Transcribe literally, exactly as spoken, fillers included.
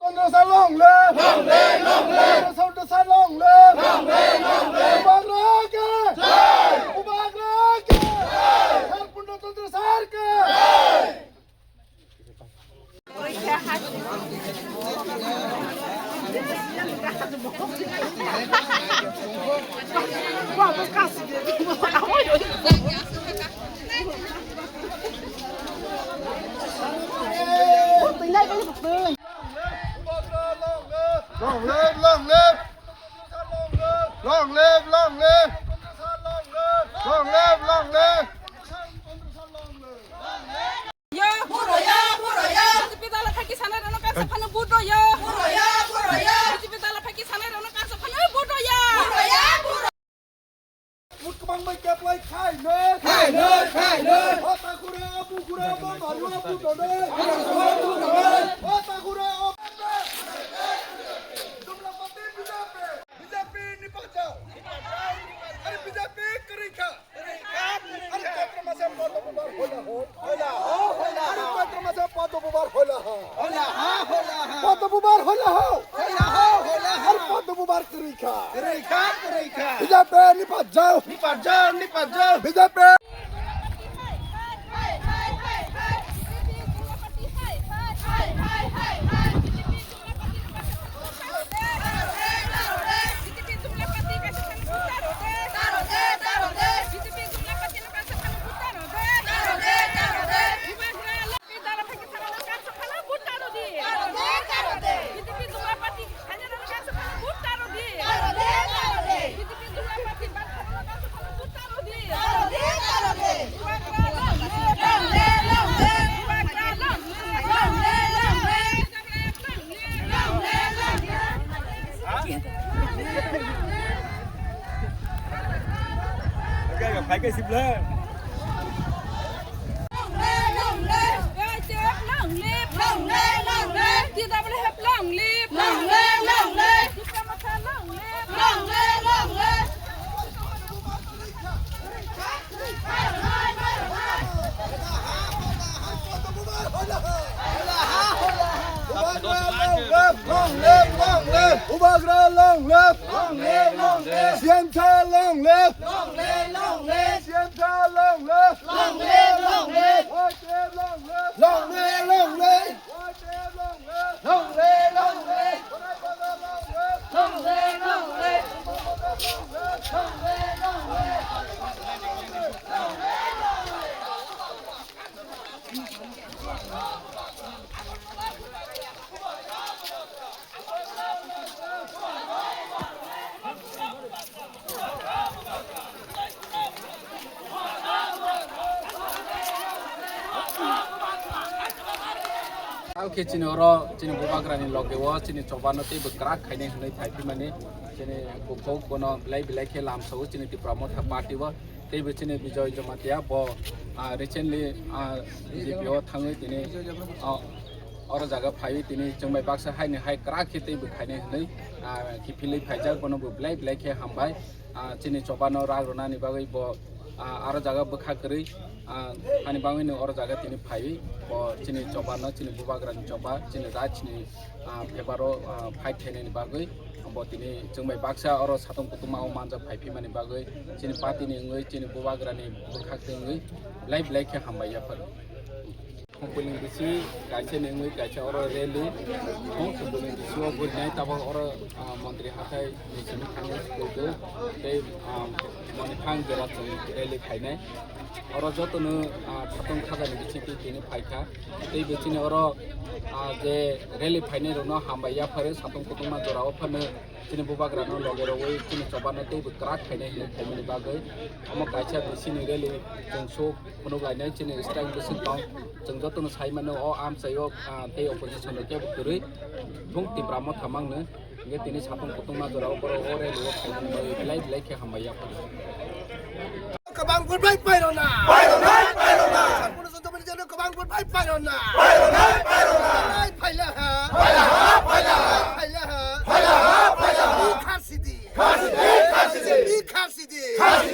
Chandra Sir long live! Long live, long live! Chandra Sir long live! Long live, long live! Bubagra ke! Jai! Bubagra ke! Jai! Sir Purna Chandra Sir ke! Jai! Long live, long live! Long live, long live! Long live, long live! Yo! Buro yo! Buro yo! B J P dala thaki sanai rano kansa phano vote ro yo! Buro yo! Buro yo! B J P dala thaki sanai rano kansa phano vote ro yo! Buro yo! Buro! Mut kwbang bai keplai khainwi. Khainwi, khainwi. O takhura, o bukhura, o bamari, o budonwi. O takhura, o B J P ni bachao. Are B J P kwrwi kha. Are Chaitra masa Padma Bubar hoila ho. Hoila ho, hoila ho. Are Chaitra masa Padma Bubar hoila ho. Hoila ha, hoila ha. Padma Bubar hoila ho. Hoila ho, hoila ho. Are Padma Bubar kwrwi kha. Kwrwi kha, kwrwi kha. B J P ni bachao. Ni bachao, ni bachao. B J P. Long live, long live. T W F long live. Long live, long live. Tipra Motha long live. Long live, long live. Bubagra long live, long live, long live. Bubagra long live, long live, long live. Siamsa long live, long live, long live. Siamsa long live, long live, long live. White long live, long live, long live. Long live, long live! Long live, long live! Tao khe chini oro chini bubagrani loge o chini chobano teibo kwrak khainai hwnwi phai phimani chini bukhuk bono belai belai khe lamsao chini Tipra Motha Party o teibo chini Bijoy Jamatia bo, ah, recently, ah, B J P o thangwi tini, ah, oro jaga phaiwi tini chwng bai baksa haini hai kwrak khe teibo khainai hwnwi, ah, kiphilwi phaijak bono bo belai belai khe hambai. Ah, chini chobano rag rwnani bagwi bo, ah, aro jaga bwkha kwrwi, ah, ani bagwino oro jaga tini phaiwi bo chini chobano, chini bubagrani choba, chini rajni, ah, favour o, ah, fight khainani bagwi bo tini chwng bai baksa oro satung kutung ma o manjak phai phimani bagwi chini party ni wngwi chini bubagrani bwkhak twi wngwi belai belai khe hambai yaphar. Khumpuilung bisi kaisa nengwi kaisa oro rally. Khumpuilung bisi o burinai tabok oro, ah, montri hathai ni simi thangwi school do. Tei, ah, moni phang jora chwng rally khainai. Oro jotono, ah, satung khajani bisingtwi tini phaikha. Tei bisini oro, ah, je rally phainai rokno hambai yapharo satung kutungma jora o phano. Chini bubagrano loge rogwi chini chobano teibo kwrak khainai hinwi phaimani bagwi omo kaisa bisini rally chwng sok phunuk lainai chini strike bwswk tong. Chwng jotono sai mano o amchaio, ah, tei opposition rok kebo kwrwi bung Tipra Motha mangno hingke tini satung kutungma jorao borok o rally o phaimani bagwi belai belai khe hambai yaphano. Kwbang vote bai pairona. Pairona, pairona. Sampurna Sottomani jeno kwbang vote bai pairona. Pairona, pairona. Bai phaila ha. Phaila ha, phaila ha. Phaila Khasi di, khasi di. Khasi di, khasi di.